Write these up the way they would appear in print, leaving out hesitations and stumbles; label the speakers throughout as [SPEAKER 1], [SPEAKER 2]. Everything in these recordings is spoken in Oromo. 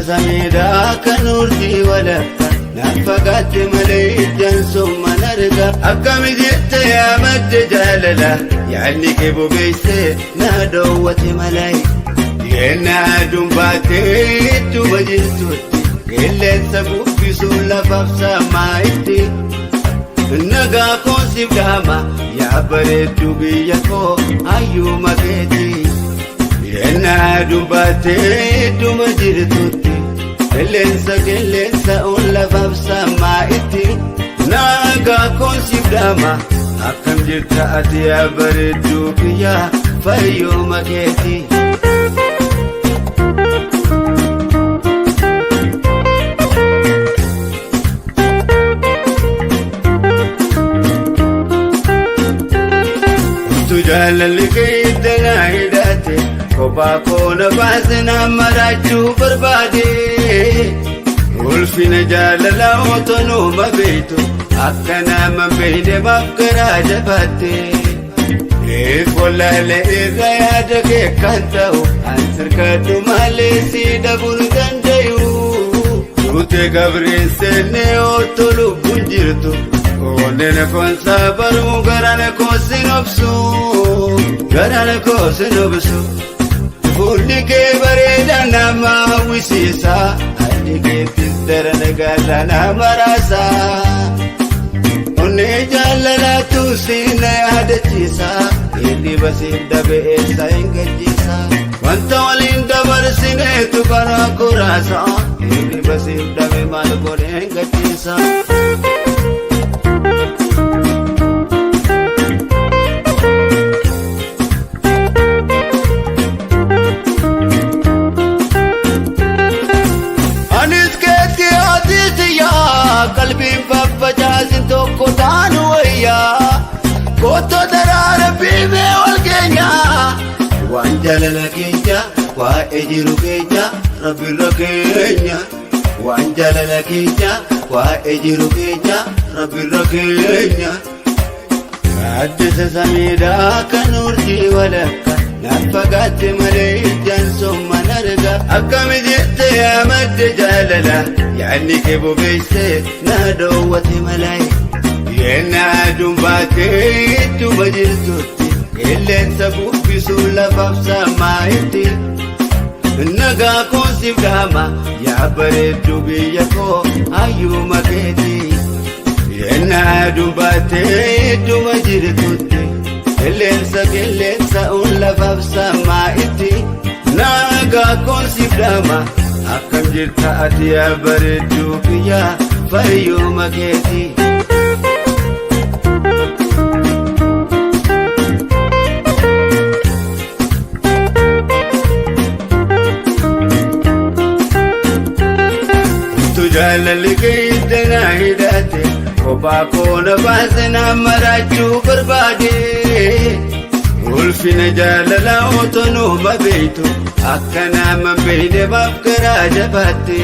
[SPEAKER 1] Samiidhaa kan urjii walakka naan fagaatte malee ijaan summan arga. Akkami jette yaa madde jaalala yaadni kee bobeessee na dhoowwate malee. Yennaa aduun baatee ittuma jirtutti qilleensa bubbisuun lafaaf samaa itti. Nagaa koon siif dhaama yaa bareedduu biyya koo hayyuu keeti. Yennaa aduun baatee ittuma jirtutti qilleensa qilleensa ol lafaaf samaa itti. Nagaa koon siif dhaama akkam jirta ati yaa bareedduu biyya fayyuma keeti. Utuu jaalalli kee itti na hidhate kophaa koo na baase na maraachuu barbaade. Ulfina jaalala otoo numa beektu akka nama beekne maaf garaa jabaatte. Eef wallaalee irra yaada kee kan ta'u an sirkadhu malee si dhabuu hin dandayu. Duute gabreen seennee otoo lubbuun jirtu. Onneen koonsaa baruu garaan koosin obsu. Garaan koosin obsu. Fuulli kee bareedaa nama hawwisiisa. Haalli keettis daran gaala nama raasa. Onnee jaalalaatu si na yaadachiisa. Hirriba siif dhabe eessa hin gajjiisa. Wanta waliin dabarsineetu karaa koraasa. Hirriba siif dhabe maal godhee hin gajjiisa. Anis keetti haatiisiyaa qalbiin faffacaasin tokko taanu wayyaa kotoo daraara biimee wal keenya waan jaalala keenya waa'ee jiru keenya rabbirra keenya waan jaalala keenya waa'ee jiru keenya rabbirra keenya. Gaaddisa samiidhaa kan urjii walakka naan fagaatte malee ijaan somman arga. Akkami jette yaa madde jaalala yaadni kee bobeessee na dhoowwate malee. Yennaa aduun baatee ittuma jirtutti qilleensa bubbisuun lafaaf samaa itti. Nagaa koon siif dhaama yaa bareedduu biyya koo hayyuma keeti. Yennaa aduun baatee ittuma jirtutti qilleensa qilleensa ol lafaaf samaa itti. Nagaa koon siif dhaama akkam jirta ati yaa bareedduu biyya fayyuma keeti. Utuu jaalalli kee itti na hidhate kophaa koo na baase na maraachuu barbaade. Ulfina jaalala otoo numa beektu akka nama beekne maaf garaa jabaatte.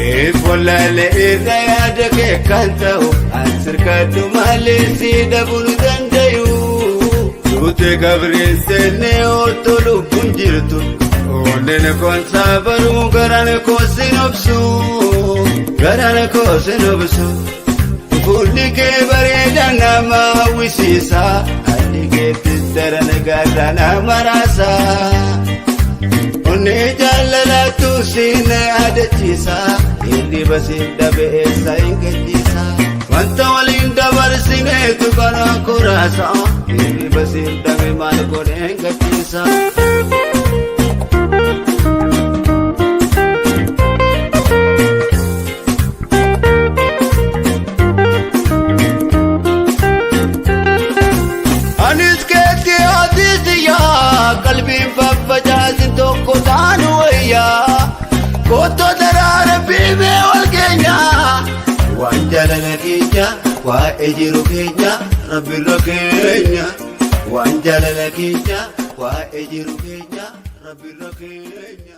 [SPEAKER 1] Eef wallaalee irra yaada kee kan ta'u an sirkadhu malee si dhabuu hin dandayu. Duute gabreen seennee otoo lubbuun jirtu. Onneen koonsaa baruu garaan koosin obsu. Garaan koosin obsu. Fuulli kee bareedaa nama hawwisiisa. Haalli keettis daran gaala nama raasa. Onnee jaalalaatu si na yaadachiisa. Hirriba siif dhabe eessa hin gajjiisa. Wanta waliin dabarsineetu karaa koraasa. Hirriba siif dhabe maal godhee hin gajjiisa. Anis keetti haatiisiyaa qalbiin faffacaasin tokko taanu wayyaa kotoo daraara biimee wal keenya waan jaalala keenya waa'ee jiru keenya rabbirra keenya waan jaalala keenya waa'ee jiru keenya rabbirra keenya.